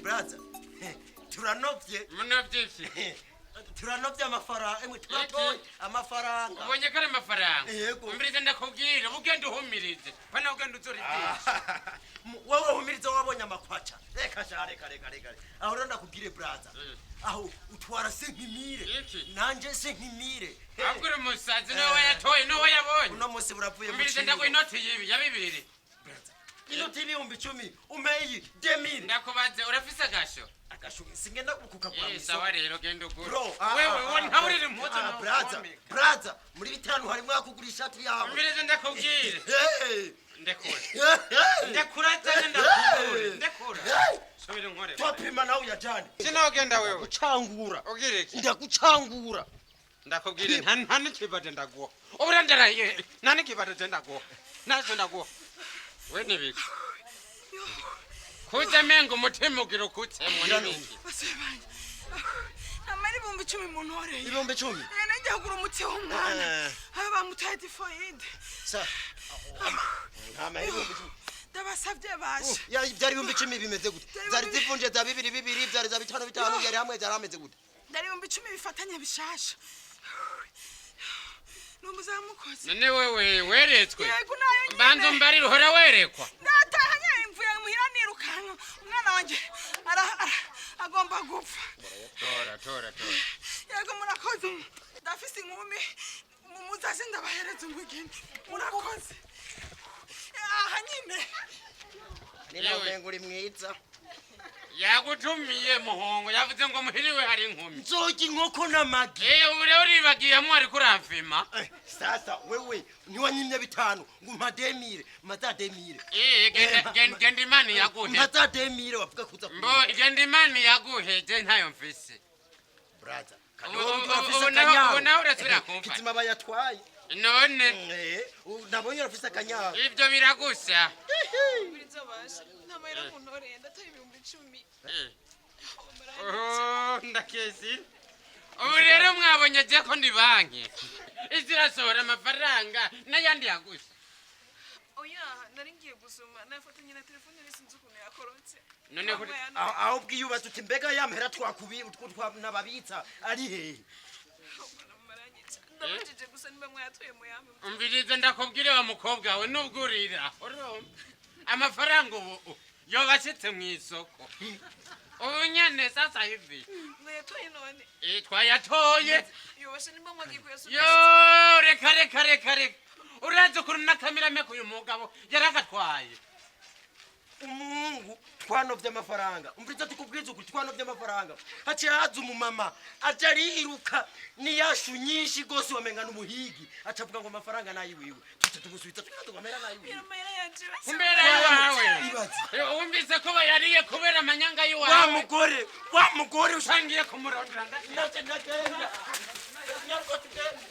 Braza, turanovye. Munovye iki? Turanovye amafaranga, emwe, turatoye amafaranga. Ubonye ko ari amafaranga? Yego. Umvirize ndakubwira, ugenda uhumirize, pana ugenda uzura ibyinshi. Wowe humiriza, wabonye amakwaca. Reka sha, reka, reka, reka. Aho rero ndakubwire, braza, aho utwara 5000. Iki? Nanje 5000. Ahubwo uri umusazi, niwe wayatoye, niwe wayabonye. Uno munsi buravuye mu Umvirize, ndaguha inoti y'ibi ya bibiri. Braza, inoti y'ibihumbi 10 umeyi 2000. Ndakubaze, urafise agasho? Agasho singenda kukagura Eh, mw'isoko. Sawa rero, genda ugure. Bro, Wewe wo ntaburira impuzu. Braza, braza, muri bitanu harimwo akugura ishati yawe. Umvirize ndakubwire. Hey! Ndekura. Hey! Ndekura cyane, ndakure, ndekura. Hey! Subira inkore. Twapima nawe uyajane. Sinogenda wewe. Gucangura. Ugira iki? Ndagucangura. Ndakubwire, nta n'ikibate ndaguha. Ubura ndarahiye, nta n'ikibate ndaguha, nazo ndaguha. We nibiki kuze menga umutima ugira ukutsemwo, nibiki? Basore banjye, namara 10,000 muntoreye. 10,000? Eh, nanjye kugura umuti w'umwana. Aho bamutaye typhoïde. Sa nta mahera 10,000. Ndabasabye bashe. Ya, byari 10,000 bimeze gute? Zari zivunje za bibiri bibiri, byari za bitanu bitanu, byari hamwe, byari hameze gute? Ndari 10,000 bifatanye bishasha numuzamukoze. None wewe weretswe? Yego, nayo nyine. Mbanza umbarire, uhora werekwa? Natahanye imvuye muhira nirukanka, umwana wanjye agomba gupfa. Tora, tora, tora. Yego, murakoze. Ndafise inkumi, muzaze ndabahereza umugeni. Murakoze. Aha nyine. Nina umenga uri mwiza. Yagutumiye muhungu, yavuze ngo muhiriwe hari inkumi. Nzorya inkoko n'amagi. Eh, ubu rero uribagiyemo, ariko uramfima. Sasa wewe ntiwanyimye bitanu ngo mpa 2000, mpa 2000. Eh, genda, genda, genda, Imana yaguhe. Mpa 2000 wavuga kuza. Mbo genda, Imana yaguhe, je ntayo mfise. Braza, Ubu nawe urasubira kumfata. Kizima bayatwaye. None? Eh, nabonye urafise akanyabu. Ibyo biragusa. Bizobasha nta mahera muntoreye, ndataye 10,000. Eh. Oh, ndakezi. Ubu rero mwabonye je ko ndi banki izirasohora amafaranga n'ayandi yagusa. Oya, nari ngiye gusoma nafatanye na telefone, rero sinzi ukuntu yakorotse. None kuri Aho ubwiyubatse uti mbega ya mahera twakubi utwo nababitsa ari hehe? Ndabajije gusa niba mwayatoye muyampe. Umvirize ndakubwire, wa mukobwa we, nubwo urira, urumva amafaranga ubu yoba ashitse mu isoko ubu nyene sasa hivi. Mwayatoye none? Eh, twayatoye. Yobasha nimba mwagiye kuyasubiza. Yo, reka, reka, reka, reka. Urazi ukuntu n'akamirame k'uyu mugabo yarakatwaye. Umuhungu twanovye amafaranga. Umviriza tukubwiza ukuri, twanovye amafaranga, haciye haza umumama aja ariruka n'iyashu nyinshi gose, wamenga n'umuhigi, aca avuga ngo amafaranga nayiwiwe, tuca tumusubiza tukamera nayiwiwe. Amahera yanje. Kumbera iwawe. Ibaze. Wumvise ko bayariye kubera amanyanga Wa y'iwawe. mugore, wa mugore. Usangiye kumurondera. Ndaje, ndagenda. Nyarwo tugende.